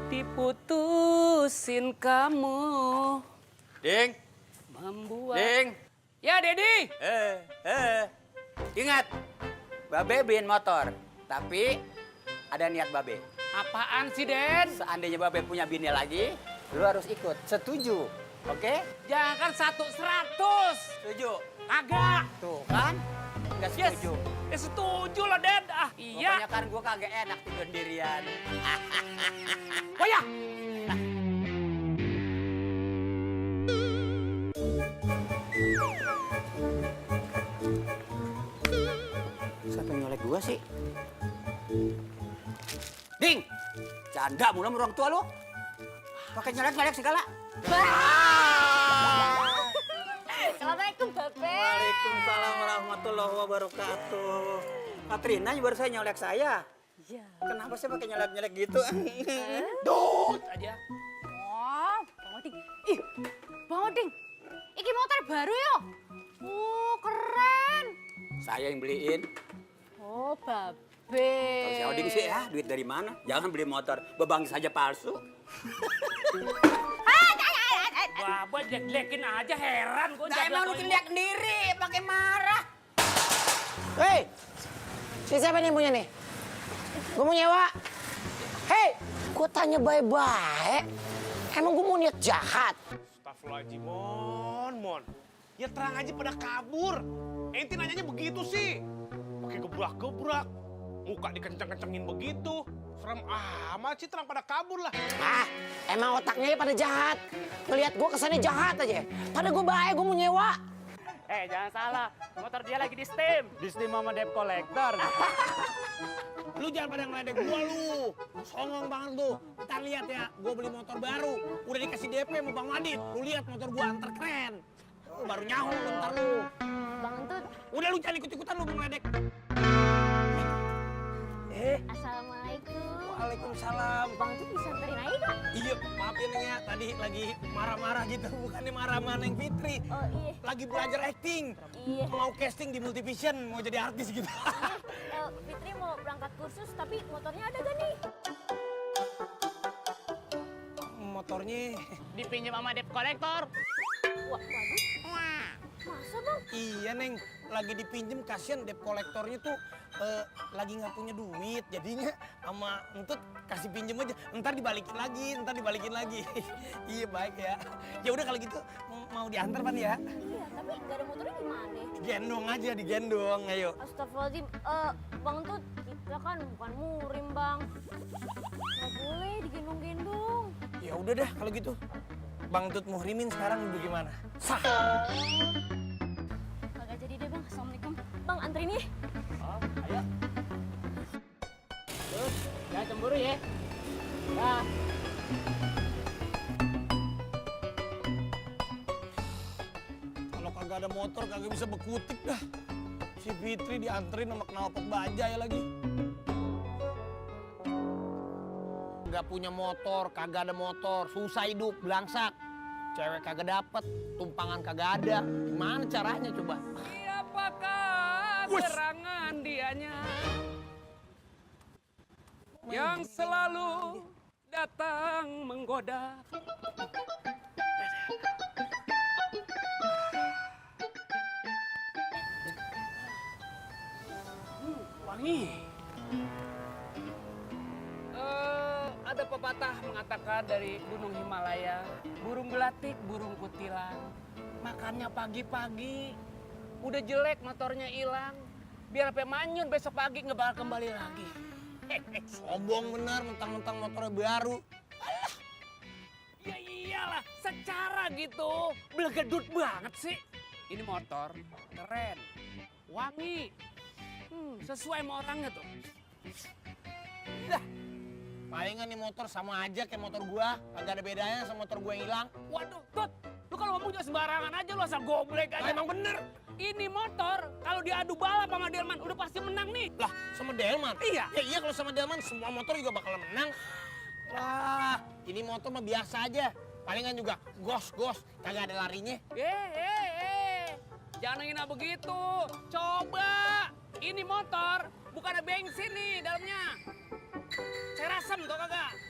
Diputusin kamu Ding, membuat. Ding. Ya, Dedi. Ingat, Babe beliin motor, tapi ada niat Babe. Apaan sih, Den? Seandainya Babe punya bini lagi, lu harus ikut. Setuju, oke? Jangan 100. Setuju. Kagak. Tuh kan, nggak Yes. setuju. Setuju lah, Den. Ah, iya. Pokoknya kan gua kagak enak tidur sendirian. Oh ya. Siapa yang nyolek gua sih? Ding, canda mulu sama orang tua lu. Pakai nyolek-nyolek segala. Assalamualaikum, Babe. Waalaikumsalam warahmatullahi wabarakatuh. Katrina baru saya nyolek saya. Iya. Kenapa sih pakai nyolek-nyolek gitu? Dut aja. Wah, Bang Oding. Ih, Bang Oding. Iki motor baru yo. Keren. Saya yang beliin. Oh, Babe. Kalau si Oding sih ya, duit dari mana? Jangan beli motor, bebang saja palsu. Baba jelek-jelekin aja, heran gue. Nah, emang lu lihat sendiri, pakai marah. Hei, si siapa nih yang punya nih? Gue mau nyewa. Hei, gue tanya baik-baik. Emang gue mau niat jahat? Astagfirullahaladzim, Mon. Ya terang aja pada kabur. Ente nanyanya begitu sih. Pakai gebrak-gebrak. Muka dikenceng-kencengin begitu. Serem amat sih, terang pada kabur lah. Ah, emang otaknya pada jahat. Ngeliat gue kesannya jahat aja. Pada gue baik, gue mau nyewa. Jangan salah. Motor dia lagi di steam. Di steam sama debt collector. Lu jangan pada ngeledek gua lu. Songong banget lu. Ntar lihat ya, gua beli motor baru. Udah dikasih DP sama Bang Wadid. Lu lihat motor gua antar keren. Lu baru nyaho lu ntar lu. Bang Entut, Udah lu jangan ikut-ikutan lu ngeledek. Assalamualaikum. Waalaikumsalam. Bang Entut bisa anterin aja gak? Iya, maaf ya Neng ya. Tadi lagi marah-marah gitu. Bukannya marah sama Neng Fitri. Oh iya. Lagi belajar acting. Iya. Mau casting di Multivision, mau jadi artis gitu. Fitri mau berangkat kursus, tapi motornya ada gak nih? Motornya... Dipinjam sama debt collector. Waduh. Masa, Bang? Iya Neng, lagi dipinjem, kasihan debt kolektornya tuh lagi nggak punya duit, jadinya sama Entut kasih pinjem aja, ntar dibalikin lagi. Iya baik ya. Ya udah kalau gitu mau diantar Pan ya? Iya, tapi gak ada motornya gimana? Gendong aja, digendong, ayo. Astagfirullahaladzim, Bang Entut, kita kan bukan murim, Bang. Gak boleh digendong-gendong. Ya udah dah kalau gitu. Bang Entut muhrimin sekarang bagaimana? Sah. Kagak jadi deh, Bang. Assalamualaikum. Bang, anterin ya. Oh, ayo. Terus, jangan cemburu ya. Nah. Kalau kagak ada motor kagak bisa bekutik dah. Si Fitri dianterin sama knalpot bajai lagi. Gak punya motor, kagak ada motor, susah hidup, belangsak. Cewek kagak dapet, tumpangan kagak ada. Gimana caranya coba? Siapakah gerangan dianya yang selalu datang menggoda? Wangi. Ada pepatah mengatakan dari Gunung Himalaya, burung gelatik, burung kutilang. Makannya pagi-pagi, udah jelek motornya hilang. Biar sampai manyun besok pagi nggak bakal kembali lagi. Sombong bener, mentang-mentang motornya baru. Alah, ya iyalah, secara gitu belegedut banget sih. Ini motor keren, wangi, sesuai sama orangnya tuh. Dah, palingan nih motor sama aja kayak motor gua. Kagak ada bedanya sama motor gua yang hilang. Waduh, Tut, lu kalau ngomong jangan sembarangan aja, lu asal goblek aja. Emang bener. Ini motor, kalau diadu balap sama Delman, udah pasti menang nih. Lah, sama Delman? Iya. Ya iya kalau sama Delman semua motor juga bakal menang. Wah, ini motor mah biasa aja. Palingan juga gos, kagak ada larinya. Jangan ngina begitu. Coba, ini motor bukan ada bensin nih dalamnya. Saya rasem tau kagak?